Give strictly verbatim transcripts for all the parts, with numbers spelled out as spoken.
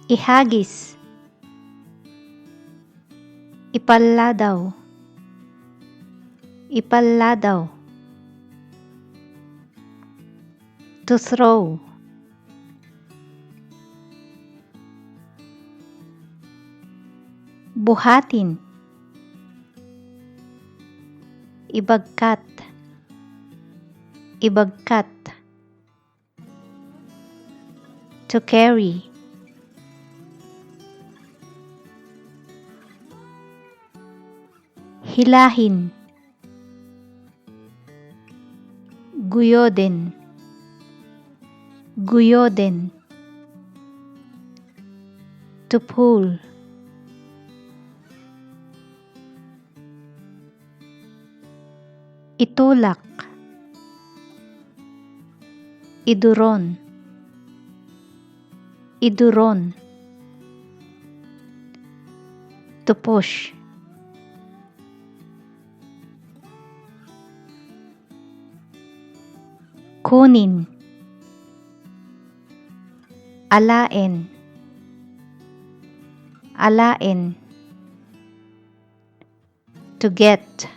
Ihagis. Ipalladaw. Ipalladaw. To throw. Buhatin. Ibagkat. Ibagkat. To carry. Hilahin. Guyoden. Guyoden. To pull. Itulak. Iduron. Iduron. To push. Kunin. Alaen. Alaen. To get.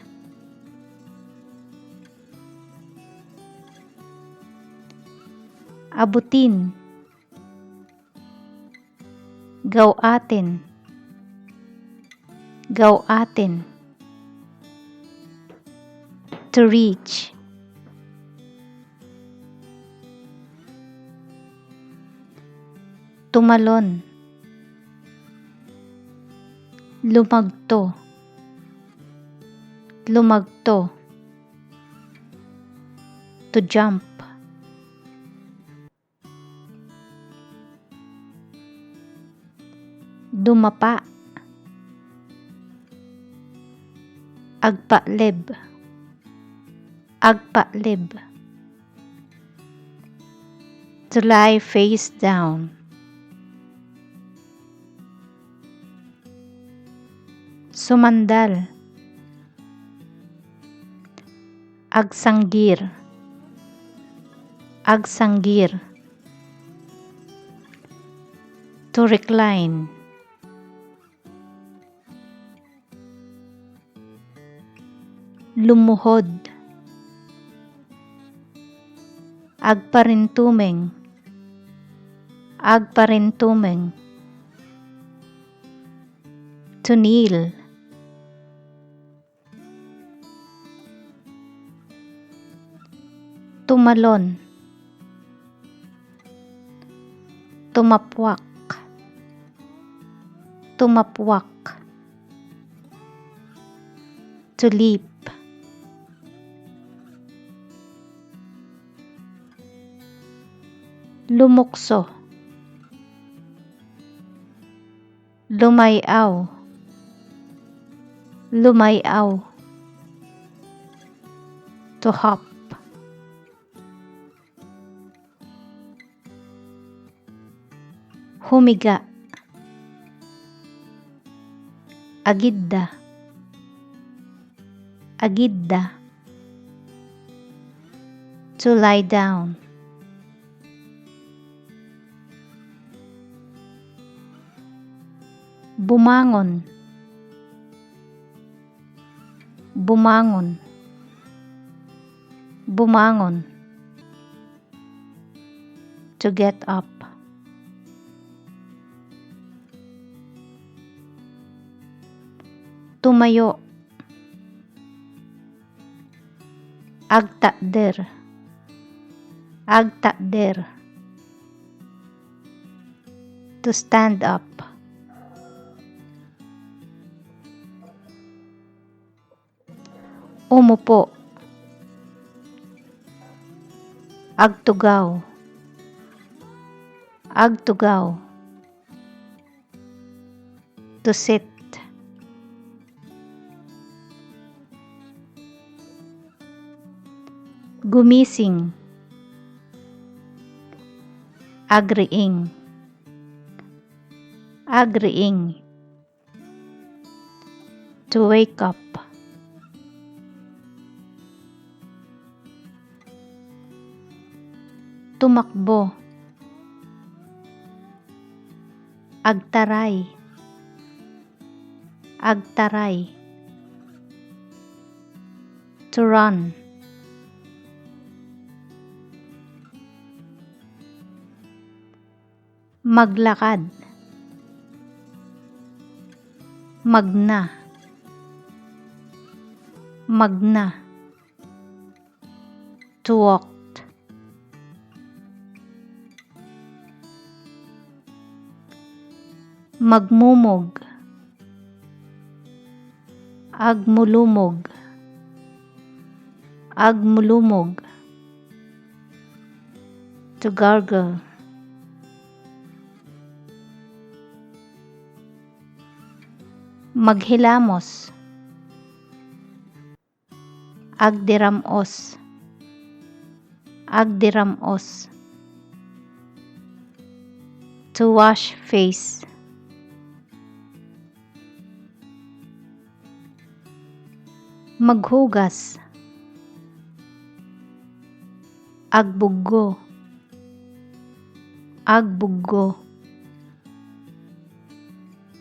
Abutin. Gaw-aten. Gaw-aten. To reach. Tumalon. Lumagto. Lumagto. To jump. Dumapa. Agpakleb. Agpakleb. To lie face down. Sumandal. Agsanggir. Agsanggir. To recline. Lumuhod. Agparintumeng. Agparintumeng. To kneel. Tumalon. Tumappuak. Tumappuak. To leap. Lumukso. Lumay-aw. Lumay-aw. To hop. Humiga. Agidda. Agidda. To lie down. Bumangon. Bumangon. Bumangon. To get up. Tumayo. Agtakder. Agtakder. To stand up. Umupo. Agtugaw. Agtugaw. To sit. Gumising. Agriing. Agriing. To wake up. Tumakbo. Agtaray. Agtaray. To run. Maglakad. Magna. Magna. To walk. Magmumog. Agmulumog. Agmulumog. To gargle. Maghilamos. Agdiram-os. Agdiram-os. To wash face. Maghugas. Agbuggo. Agbuggo.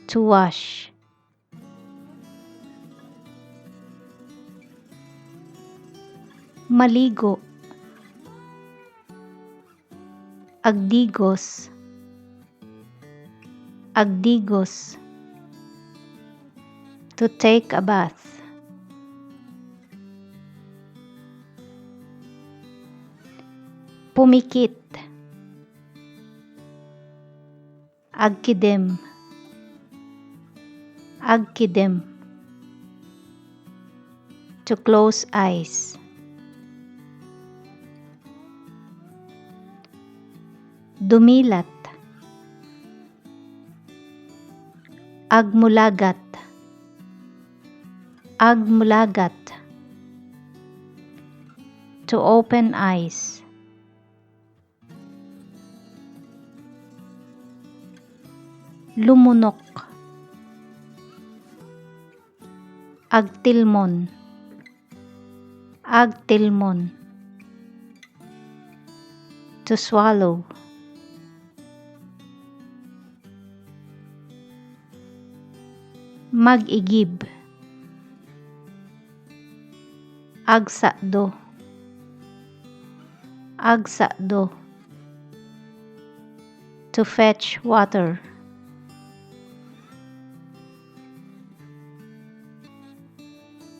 To wash. Maligo. Agdigos. Agdigos. To take a bath. Pumikit. Agkidem. Agkidem. To close eyes. Dumilat. Agmulagat. Agmulagat. To open eyes. Lumunok. Agtilmon. Agtilmon. To swallow. Mag-igib. Agsakdo. Agsakdo. To fetch water.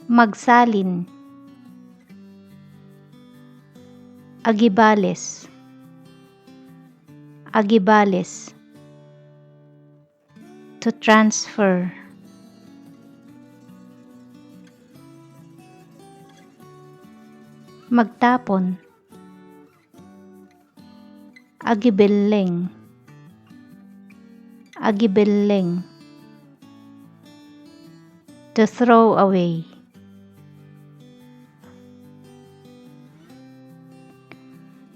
Magsalin. Agibales. Agibales. To transfer. Magtapon. Agibelleng. Agibelleng. To throw away.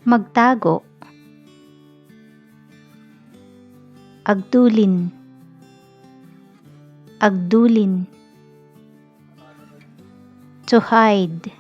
Magtago. Agdulin. Agdulin. To hide.